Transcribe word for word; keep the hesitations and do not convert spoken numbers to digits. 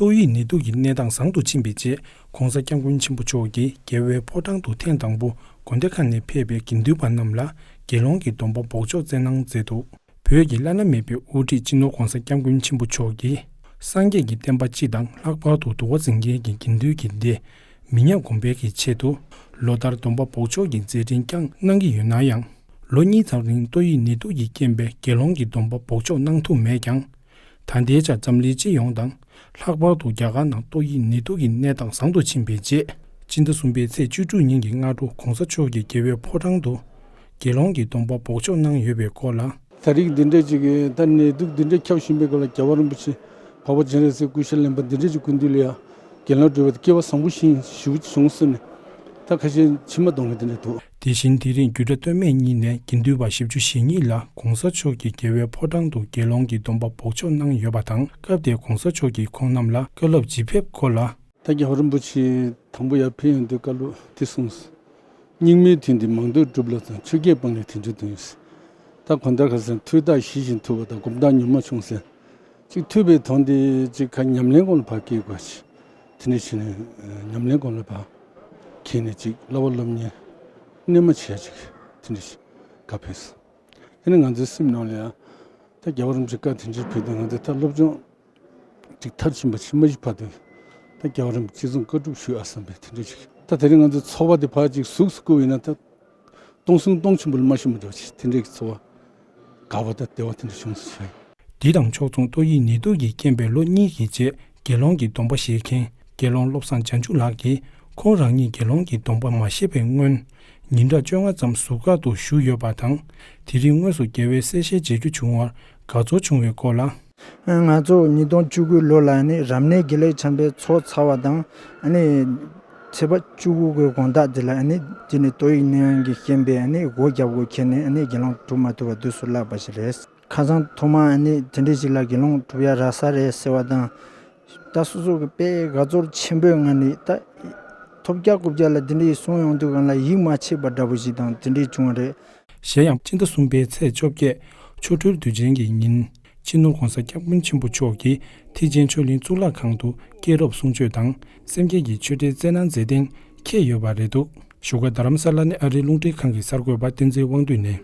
ཏོག་དབྱིབས་ནད་དུག་གི་གནས་སྟངས་བཟང་དུ་ཕྱིན་པའི་རྗེས། ྋགོང་ས་ྋསྐྱབས་མགོན་ཆེན་པོ་མཆོག་གིས་རྒྱལ་བའི་ཕོ་བྲང་དུ་ཐེངས་དང་པོ་དགོན་སྡེ་ཁག་ནས་ཕེབས་པའི་དགེ་འདུན་པ་རྣམས་ལ་དགེ་སློང་གི་སྡོམ་པ་འབོགས་ཆོག་སྩལ་གནང་མཛད་འདུག་བོད་ཀྱི་བླ་ན་མེད་པའི་དབུ་ཁྲིད་སྤྱི་ནོར་ྋགོང་ས་ྋསྐྱབས་མགོན་ཆེན་པོ་མཆོག་གིས། སངས་རྒྱས་ཀྱི་བསྟན་པ་སྤྱི་དང་། ལྷག་པར་དུ་འདུལ་བ་འཛིན་མཁན་གྱི་དགེ་འདུན་གྱི་སྡེ་མི་ཉམས་གོང་འཕེལ་གྱི་ཆེད་དུ། ལོ་ལྟར་སྡོམ་པ་འབོགས་ཆོག་གི་མཛད་འཕྲིན་བསྐྱངས་གནང་གི་ཡོད་ན་ཡང་། ལོ་གཉིས་ཙམ་རིང་ཏོག་དབྱིབས་ནད་དུག་གི་རྐྱེན་པས་དགེ་སློང་གི་སྡོམ་པ་འབོགས་ཆོག་གནང་ཐུབ་མེད་ཀྱང་། ད་ལྟའི་ཆར་འཛམ་གླིང་སྤྱི་ཡོངས་དང་། ལྷག་པར་དུ་རྒྱ་གར་ནང་ཏོག་དབྱིབས་ནད་དུག་གི་གནས་སྟངས་བཟང་དུ་ཕྱིན་པའི་རྗེས། སྤྱི་ཟླ་གསུམ་པའི་ཚེས་བཅུ་དྲུག་ཉིན་གྱི་སྔ་དྲོ་ྋགོང་ས་མཆོག་གིས་རྒྱལ་བའི་ཕོ་བྲང་དུ་དགེ་སློང་གི་སྡོམ་པ་འབོགས་ཆོག་གནང་ཡོད་པའི་སྐོར་ལ། ད་རིགས་འདི་འདྲ་ཅིག་གིས་ད་ནད་དུག་འདི་འདྲ་ཁྱབ་བཞིན་པའི་སྐབས་ལ་རྒྱལ་བ་རིན་པོ་ཆེ་འཕགས་པ་སྤྱན་རས་གཟིགས་སྐུ་ཤ་ལེན་པ་འདི་འདྲ་ཅིག་སྐུ་མདུན་ལ་ཡ་དགེ་སློང་སྒྲུབ་པའི་སྐལ་བ་བཟང་པོ་ཞིག་ཞེ་པོ་བྱུང་ཟེར་ནས་ད་ཁ་ཤས་མཆི་མ་གཏོང་མཁན་འདི་འདྲ་འདུག་དེ་བཞིན་དེ་རིང་རྒྱུད་གྲྭ་སྟོད་སྨད་གཉིས་ནས་དགེ་འདུན་པ་བཞི་བཅུ་ཞེ་གཉིས་ལ་ྋགོང་ས་མཆོག་གིས་རྒྱལ་བའི་ཕོ་བྲང་དུ་དགེ་སློང་གི་སྡོམ་པ་འབོགས་ཆོག་གནང་ཡོད་པ་དང་། སྐབས་དེར་ྋགོང་ས་མཆོག་གིས་ཁོང་རྣམས་ལ་བཀའ་སློབ་ཇི་ཕེབས་སྐོར་ལ། ད་རྒྱལ་བ་རིན་པོ་ཆེ་དང་པོ་ཡར་ཕེབས་ཡོང་དུས་བཀའ་སློབ་འདི་གསུངས། སྙིགས་མའི་དུས་འདིར་མང་ཐོས་སྒྲུབ་ལ་བརྩོན། ཆོས་བརྒྱད་སྤང་ལས་དལ་འབྱོར་དོན་ཡོད་ཟེར། ད་གང་ལྟར་ཁ་སང་ཐོས་རྟགས་ཞི་ཞིང་ཐུབ་པ་དང་སྒོམ་རྟགས་མྱུར་མ་བྱུང་ཟེར། ཅིག་ཐོས་པའི་དོན་དེ་ཅིག་ཁ་ཉམས་ལེན་སྐོར་ལ་ཕར་སྐྱེལ་དགོས་ཅིག་དེ་འདྲ་བྱས་ནས་ཉམས་ལེན་སྐོར་ལ་ཕར་འཁྱེར་ནས་ཅིག་བསླབ་པ་སློབ་གཉེར་རྣལ་མ་བྱས་ཅིག་དེ་འདྲ་ཞིག་ག་ཕེབས་སོང་། དེ་ནས་ང་ཚོའི་སེམས་ནང་ལ་ཡང་ད་རྒྱལ་བ་རིན་པོ་ཆེ་བཀའ་དེ་འདྲ་ཕེབས་དུས་ང་ཚོས་ད་སློབ་སྦྱོང་ཅིག་མཐར་ཕྱིན་པ་ཕྱིན་མ་ཞིག་བར་དུ་ད་རྒྱལ་བ་རིན་པོ་ཆེ་གསུང་བཀའ་སྒྲུབ་ཞུ་ཨ་བསམ་པའི་དེ་འདྲ་ཞིག་ད་དེ་རིང་ང་ཚོའི་འཚོ་བ་དེ་ཕར་ཅིག་གཟུགས་སུ་བཀུར་བ་ཡིན་ན་ད་སྟོང་གསུམ་སྟོང་ཆེན་པོ་ལ་མ་ཤི་མ་འགྲོ་ཅིག་དེ་འདྲའི་འཚོ་བ་དགའ་བ་དང་བདེ་བ་དེ་འདྲ་བྱུང་སོང་ཞུ་ཡ་ཡིན། འདི་དང་ཕྱོགས་མཚུངས་ཏོག་དབྱིབས་ནད་དུག་གི་རྐྱེན་པས་ལོ་གཉིས་ཀྱི་རྗེས་དགེ་སློང་གི་སྡོམ་པ་བཞེས་མཁན་དགེ་སློང་བློ་བཟང་བྱང་ཆུབ་ལགས་ཀྱིས་ཁོང་རང་ཉིད་དགེ་སློང་གི་སྡོམ་པ་མ་བཞེས་པའི་སྔོན་ཉིན་གྲངས་བཅོ་ལྔ་ཙམ་ཟུར་བཀག་ཏུ་བཞུགས་ཡོད་པ་དང་། དེ་རིང་དངོས་སུ་རྒྱལ་བའི་གསལ་བཤད་མཇལ་རྒྱུ་བྱུང་བར་དགའ་ཚོར་བྱུང་བའི་སྐོར་ལ། ང་ཚོ་ཉིས་སྟོང་བཅུ་དགུ་ལོ་ལ་ནི་རབ་གནས་དགེ་ལེགས་འཆང་པའི་ཚོགས་ཚར་བ་དང་ཨ་ནི་ཚེས་པ་བཅུ་དགུ་གི་དགོང་དག་དེ་ལ་ཨ་ནི་དེ་ནི་ཏོག་དབྱིབས་ནད་ཡམས་ཀྱི་རྐྱེན་པས་ཨ་ནི་སྒོ་རྒྱབ་དགོས་ཁེལ་ནས་ཨ་ནི་དགེ་སློང་སྒྲུབ་མ་ཐུབ་པར་དུས་སུ་བརླག་པ་ཞིག་རེད། ཁ་སང་ཐོག་མ་ཨ་ནི་དེ་འདྲའི་ཞིག་ལ་དགེ་སློང་སྒྲུབ་ཡ་རག་ས་རེད་ཟེར་བ་དང་། ད་སོ་སོ་གི་དཔེ་དགའ་ཚོར་ཆེན་པོའི་ངང་ནས་ད་ཐོབ་རྒྱག་རྐུབ་རྒྱག་ལ་དེ་འདྲའི་གསུང་ཡོང་དུས་སྒང་ལ་ཡིད་མ་ཆེས་པ་འདྲ་པོ་ཞིག་དང་དེ་འདྲའི་བྱུང་བ་རེད། གཞན་ཡང་སྤྱི་ཟླ་གསུམ་པའི་ཚེས་བཅོ་བརྒྱད་ཆོ་འཕྲུལ་དུས་ཆེན་གྱི་ཉིན། སྤྱི་ནོར་ྋགོང་ས་ྋསྐྱབས་མགོན་ཆེན་པོ་མཆོག་གིས་ཐེག་ཆེན་ཆོས་གླིང་གཙུག་ལག་ཁང་དུ་སྐྱེས་རབས་གསུང་ཆོས་དང་སེམས་བསྐྱེད་ཀྱི་ཆོས་འབྲེལ་སྩལ་གནང་མཛད་གཏན་འཁེལ་ཡོད་པ་རེད་འདུག་བཞུགས་སྒར་རྡ་རམ་ས་ལ་ནས་ཨ་རིའི་རླུང་འཕྲིན་ཁང་གི་གསར་འགོད་པ་བསྟན་འཛིན་དབང་འདུས་ནས།